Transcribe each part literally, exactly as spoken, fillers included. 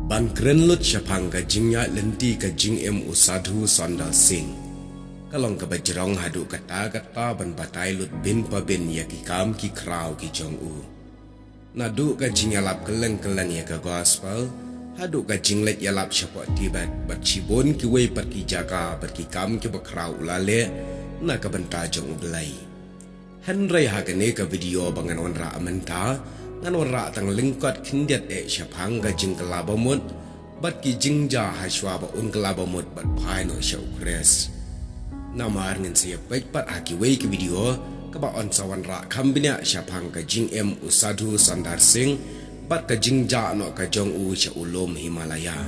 Ban kren lut shaphang ka jingïaid lynti ka jingim u Sadhu Sundar Singh, ka long kaba jrong haduh katta katta ban batai lut bin pa bin ïa ki kam ki khraw ki jong u. Naduh ka jingïalap kylleng kylleng ïa ka gospel, haduh ka jingleit ïalap shapoh Tibet bad shibun kiwei pat ki jaka bad ki kam kiba khraw u la leh na ka bynta jong U Blei. Hynrei ha kane ka video ba ngan wanrah mynta, ngan wanrah tang lyngkot khyndiat eh shaphang ka jingkylla bamut bad ki jingjia hashwa ba un kylla bamut bad phai noh sha U Khrist. Namar ngin sa ïa peit pat ha kiwei ki video kaba yn sa wanrah kham bniah shaphang ka jingim u Sadhu Sundar Singh bad ka jingjia noh ka jong u sha u lum Himalaya.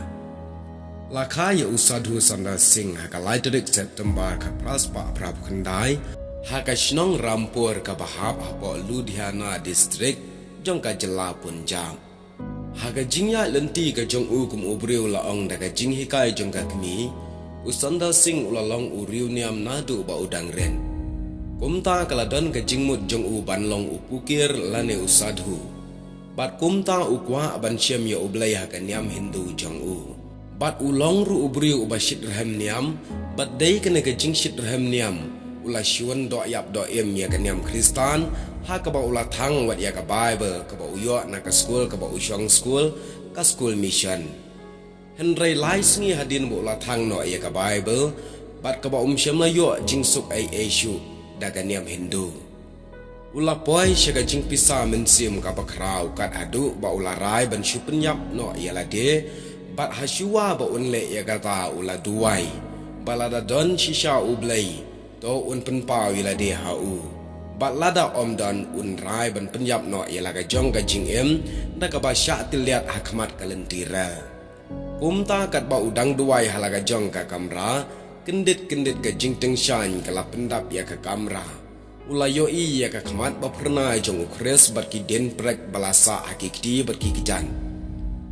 La kha ïa u Sadhu Sundar Singh ha ka lai tarik September khatphra spah phra phew khyndai ha ka shnong Rampur kaba hap hapoh Ludhiana District jong ka jylla Punjab. Ha ka jingïaid lynti ka jong u kum u briew la ong da ka jinghikai jong ka kmie, u Sundar Singh u la long u riewniam naduh ba u dang rit. Kumta ka la don ka jingmut jong u ban long u pukir lane u sadhu. Bad kumta u kwah ban shem ïa U Blei ha ka niam Hindu jong u. Bad u long ruh u briew uba shit rhem niam, bad dei kane ka jingshit rhem niam u la shun doh ïap doh im ïa ka niam Khristan, ha kaba u la thang wat ïa ka Baibl kaba u ïoh na ka skul kaba u shong skul, ka skul mission. Hynrei lai sngi hadien ba u la thang noh ïa ka Baibl, bad kaba um shym la ïoh jingsuk ei ei shuh da ka niam Hindu, u la poi sha ka jingpisa mynsiem kaba khraw kat haduh ba u la rai ban shu pynïap noh ïa lade, bad hashuwa ba un leh ïa kata u la duwai ba lada don shisha U Blei, to un pynpaw ïa lade ha u. Bad lada ym don un rai ban pynïap noh ïa la ka jong ka jingim da kaba shah tylliat ha khmat ka lynti rel. Kumta katba u dang duwai ha la ka jong ka kamra, kyndit kyndit ka jingtyngshaiñ ka la pyndap ïa ka kamra. U la ïohi ïa ka khmat ba phyrnai jong U Khrist bad ki dienprek ba la sah ha ki kti bad ki kjat.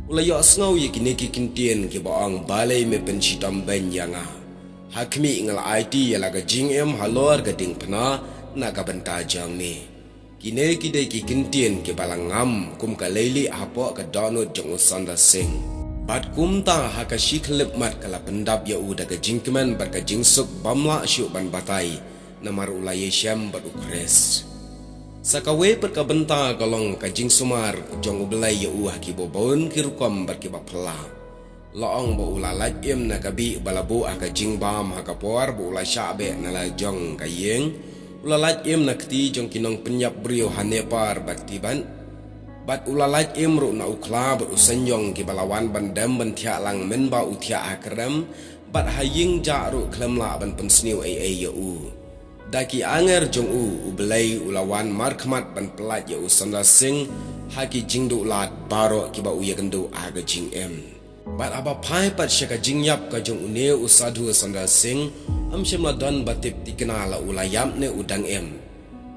U la ïohsngew ïa kine ki kyntien kiba ong, "Balei me pynshitom beiñ ïa nga? Ha khmih nga la aiti ïa la ka jingim halor ka diengphna na ka bynta jong me." Kine ki dei ki kyntien kiba la ngam kum ka leilieh hapoh ka dohnud jong u Sundar Singh. Bad kumta ha ka shi khyllipmat ka la pyndap ïa u da ka jingkmen bad ka jingsuk bym lah shuh ban batai, namar u la ïashem bad U Khrist. Sa kawei pat ka bynta ka long ka jingsumar jong U Blei ïa u ha kiba bun ki rukom bad kiba phylla. La ong ba u la lait im na ka bih ba la buh ha ka jingbam ha ka por ba u la shah beh na la jong ka ïing. U la lait im na kti jong ki nongpynïap briew ha Nepal bad Tibet. Bad u la lait im ruh na u khla bad u seng jong kiba la wan ban dem ban thiah lang mynba u thiah ha krem. Bad ha ïing jah ruh khlem lah ban pynsniew ei ei ïa u. Da ki anger jong u, U Blei u la wan markhmat ban pyllait ïa u Sundar Singh ha ki jingduh lad baroh kiba u ïakynduh ha ka jingim. Bad haba phai pat sha ka jingïap ka jong une u Sadhu Sundar Singh, ym shym la don ba tip tikna la u la ïap ne u dang im.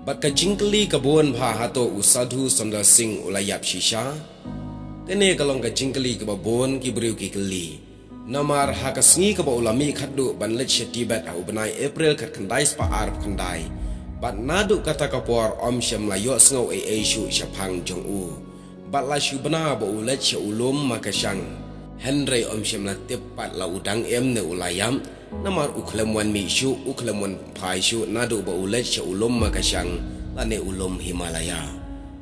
Bad ka jingkylli ka bun bha, hato u Sadhu Sundar Singh u la ïap shisha? Kane ka long ka jingkylli kaba bun ki briew ki kylli. Namar ha ka sngi kaba u la mih khatduh ban leit sha Tibet ha u bnai April khatkhyndai spah arphew khyndai, bad naduh kata ka por ym shym la ïohsngew ei ei shuh shaphang jong u. Bad la shu bna ba u leit sha u lum Makashang. Hynrei ym shym la tip pat la u dang im ne u la ïap, namar u khlem wan mih shuh, u khlem wan phai shuh naduh ba u leit sha u lum Makashang lane u lum Himalaya.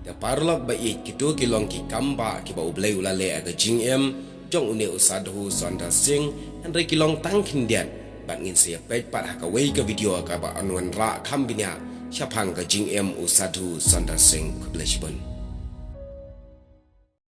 Te paralok ba ïeit, kito ki long ki kam ba kiba U Blei u la leh ha ka jingim jong une u Sadhu Sundar Singh, hynrei ki long tang khyndiat. Bad ngin sa ïa peit pat ha kawei ka video kaba yn wanrah kham bniah shaphang ka jingim u Sadhu Sundar Singh. Khublei shibun.